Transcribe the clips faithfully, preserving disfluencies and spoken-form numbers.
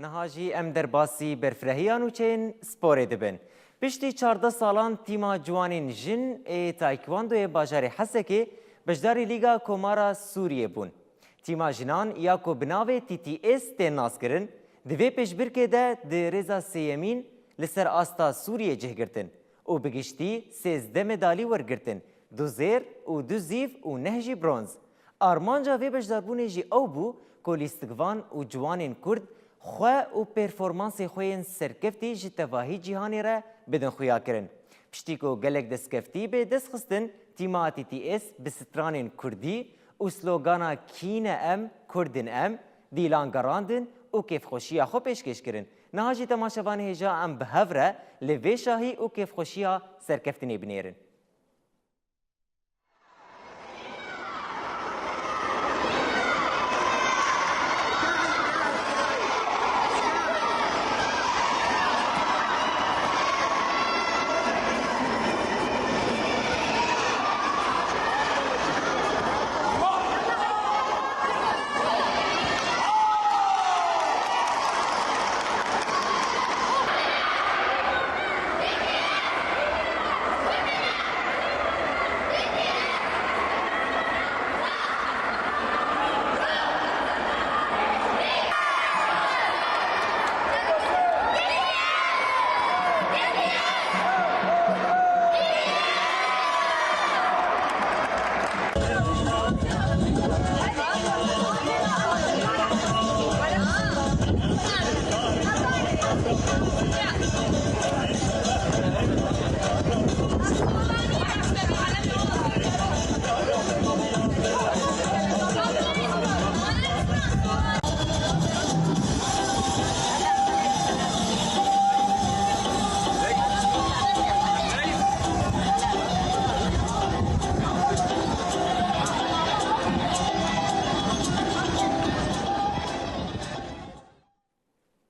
Niha jî em derbasî berfirehî ya nûçeyên sporê dibin. Piştî çardeh salan tîma ciwanên jin ê taekwondoyê bajarê Hesekê beşdarî Lîga Komara Sûriyê bûn. Tîma jinan ya ku bi navê T T S tên naskirin, di vê pêşbirkê de di rêza sêyemîn li ser asta Sûriyê cih girtin û bi giştî sêzdeh medalî wergirtin, du zêr û du zîv û neh jî bronz. Armanca vê beşdarbûnê jî ew bû ku lîstikvan û ciwanên Kurd xwe û performansê xwe yên serkeftî ji tevahî cîhanê re bidin xuyakirin. Piştî ku gelek destkeftî bê dest xistin, tîma T T S bi stranên Kurdî û slogana Kî ne em, Kurd in em, dîlan gerandin û kêfxweşiya xwe pêşkêş kirin. Niha jî temaşevanê hêja em bi hev re li vê şahî û kêfxweşiya serkeftinê binêrin.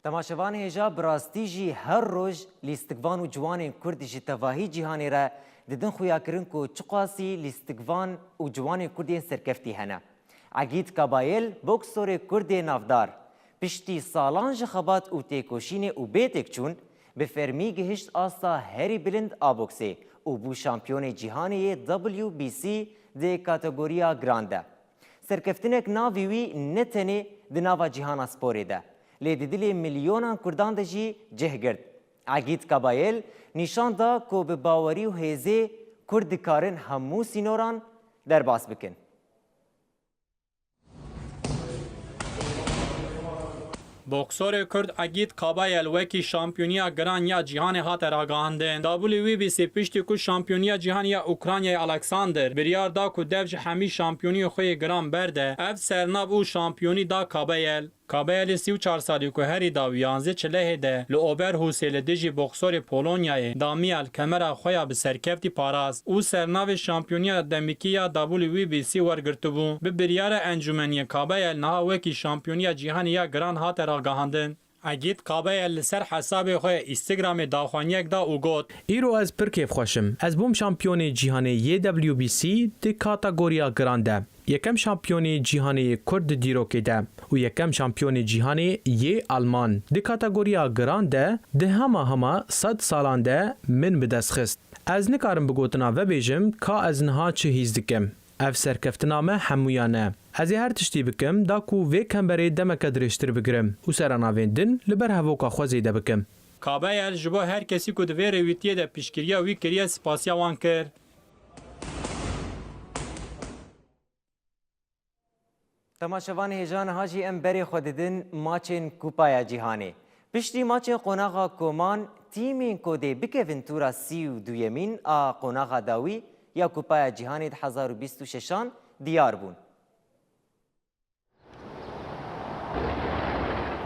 Temaşevanê hêja, bi rastî jî her roj lîstikvan û ciwanên Kurd ji tevahî cîhanê re didin xuyakirin ku çiqasî lîstikvan û ciwanên Kurd yên serkeftî hene. Egîd Kabayel, boksorê Kurd ê navdar, piştî salan ji xebat û têkoşînê û bê têkçûn, bi fermî gihişt asta herî bilind a boksê û bû şampiyonê cîhanê yê W B C di kategoriya giran de. Serkeftinek navê wî ne tenê di nava cîhana sporê de, lê di dilê milyonan Kurdan de jî cih girt. Egîd Kabayel nîşan da ku bi bawerî û hêzê Kurd dikarin hemû sînoran derbas bikin. Boksorê Kurd Egîd Kabayel wekî şampiyoniya giran ya cîhanê hate ragihandin. W B C piştî ku şampiyoniya cîhanê ya Ukraynayê Alexander biryar da ku dev ji hemî şampiyoniyên xwe yê giran berde, ev sernav û şampiyonî da Kabayel. Kabayelê sî û çar salî ku herî dawî yanzdeh çilehê de li Oberhusê li dijî boksorê Polonyayê Damiel kemera xwe ya bi serkeftî parast û sernavê şampiyoniya demikî ya W B C wergirtibû. Bi biryara encûmeniyê Kabayel niha wekî şampiyoniya cîhanê ya giran hate ragihandin. Egîd Kabayel li ser hesabê xwe ya Instagramê daxuyaniyek da û got: Îro ez pir kêfxweş im. Ez bûm şampiyonê cîhanê yê W B C di kategoriya giran de. Yekem şampiyonê cîhanê yê Kurd di dîrokê de û yekem şampiyonê cîhanê yê Alman. Di kategoriya giran de di hema hema sed salan de min bi dest xist. Ez nikarim bi gotina ve bêjim ka ez niha çi hîs dikim. Ev serkeftina me hemûyan e. Ez ê her tiştî bikim da ku vê kemberê demeke dirêjtir bigirim û seranavên din li ber hevoka xwe zêde bikim. Kabayel ji bo her kesî ku di vê rêwîtiyê de piştgiriya wî kiriye, spasiya wan kir. Temaşevanê hêja, niha jî em berê xwe didin maçên Kupaya Cîhanê. Piştî maçên qonaxa koman, tîmên ku dê bikevin tûra sî û duyemîn a qonaxa dawî ya Kupaya Cîhanê di hezar û bîst û şeşan diyar bûn.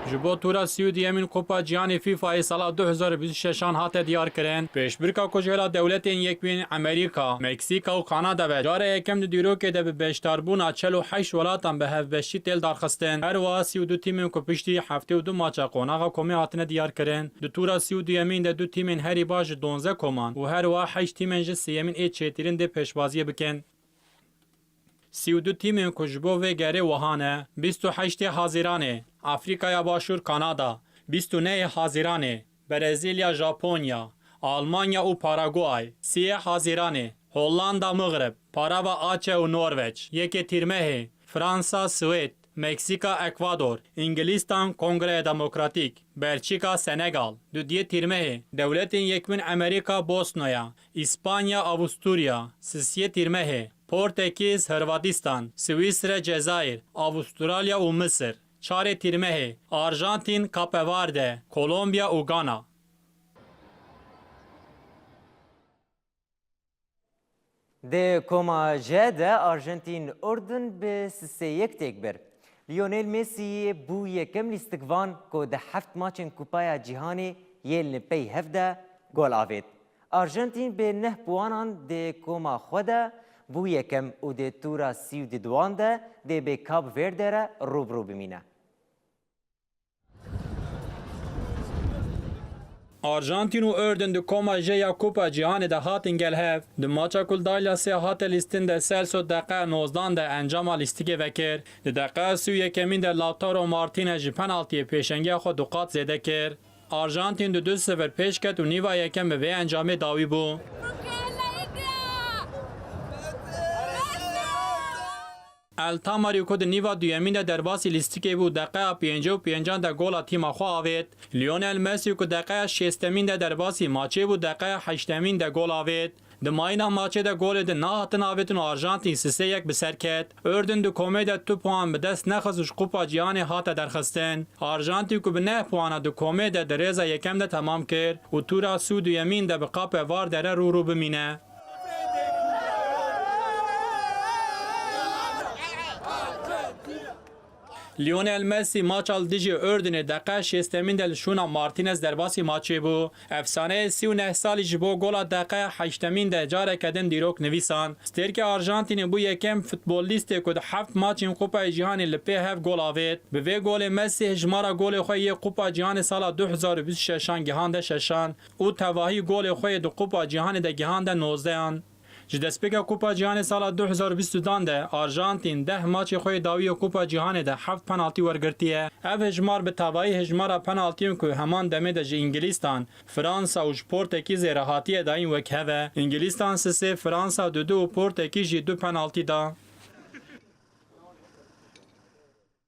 Ji bo tûra sî û duyemîn Kupa Cîhanê FIFA yê sala du hezar û bîst û şeşan hate diyarkirin. Pêşbirka ku ji hêla Dewletên Yekbûyî yên Amerîka, Meksîka û Kanada ve cara yekem di dîrokê de bi beşdarbûna çel û heşt welatan bi hevbeştî tê lidarxistin. Her wiha sî û du tîmên ku piştî heftê û du maça qonaxa komê hatine diyarkirin, di tûra sî û duyemîn de du tîmên herî baş ji duwazdeh koman û her wiha heşt tîmên ji sêyemîn ê çêtirîn dê pêşbaziyê bikin. Sî û du tîmên ku ji bo vê gerê wiha ne: bîst û heştê Hazîranê, Afrîkaya Başûr, Kanada, Bîst û nehê Haziranê, Brezîlya, Japonya, Almanya û Paraguay, siyê Haziranê, Hollanda, Mixrib, Parava, Ace û Norveç, yekê Tîrmehê, Fransa, Swêd, Meksîka, Ekvador, Îngilîstan, Kongreya Demokratîk, Belçîka, Senegal, dudiyê Tîrmehê, Dewletên Yekbûn Amerîka, Bosnoya, Îspanya, Avusturya, sisiyê Tîrmehê, Portekîz, Hırvatistan, Swîsre, Cezayir, Avustralya û Misir, çarê Tîrmehê, Arjantîn, Kape Varde, Kolombiya û Gana. Di koma J de Arjantîn Urdun bi sisê yek têk bir. Lionel Messi bû yekem lîstikvan ku di heft maçên Kupaya Cîhanê yên li pey hev de gol avêt. Arjantîn bi neh puanan di koma xwe de bû yekem û di tura sî û duduan de dê bi Kap Verde re rû bi rû bimîne. Arjantîn û Urdun di koma J ya Kupa Cîhanê de hatin gel hev. Di maça ku li Dallasê hate lîstin de Celso deqe nozdan de encama lîstikê vekir. Di deqeya sî û yekemîn de Lautaro Martinez ji penaltiyê pêşengiya xwe du qat zêde kir. Arjantîn du du sifir pêş ket û nîva yekem bi vê encamê dawî bû. El Tamarî ku di nîva duyemîn de derbasî lîstikê bû, deqeya pêncî û pêncan de gola tîma xwe avêt. Lionel Messi ku deqeya şêstemîn de derbasî maçê bû, deqeya heştemîn de gol avêt. Di mayîna maçê de golê din nahatin avêtin û Arjantîn sisê yek bi ser ket. Urdun di komê de tu puan bi dest nexist û ji Kupa Cîhanê hate derxistin. Arjantîn ku bi neh puana di komê de di rêza yekem de temam kir û tura sî û duyemîn de bi Kape Varde re rû rû bimîne. Lionel Messi maça li dijî Urdunê deqe şêstemîn de li şûna Martinez derbasî maçê bû. Efsaneyê sî û neh salî ji bo gola deqe heştemîn de careke din dîrok nivîsan. Stêrkê Arjantînê bû yekem futbolîstê ku di heft maçên Kupayê Cîhanê li pê hev gol avêt. Bi vê golê Messi hejmara golê xwe yê Kupa Cîhanê sala du hezar û bîst û şeşan gihande şeşan û tevahî golê xwe yê di Kupa Cîhanê de gihande nozdehan. Ji destpêka Kupa Cîhanê sala du hezar û bîst û duan de Arjantîn deh maçê xwe yê dawî yê Kupa Cîhanê de heft penaltî wergirtiye. Ev hejmar bi tevahî hejmara penaltiyên ku heman demê de ji Îngilîstan, Fransa û ji Portekîzê re hatiye dayîn wek hev e. Îngilîstan sisê, Fransa du du û Portekîz jî du penaltî da.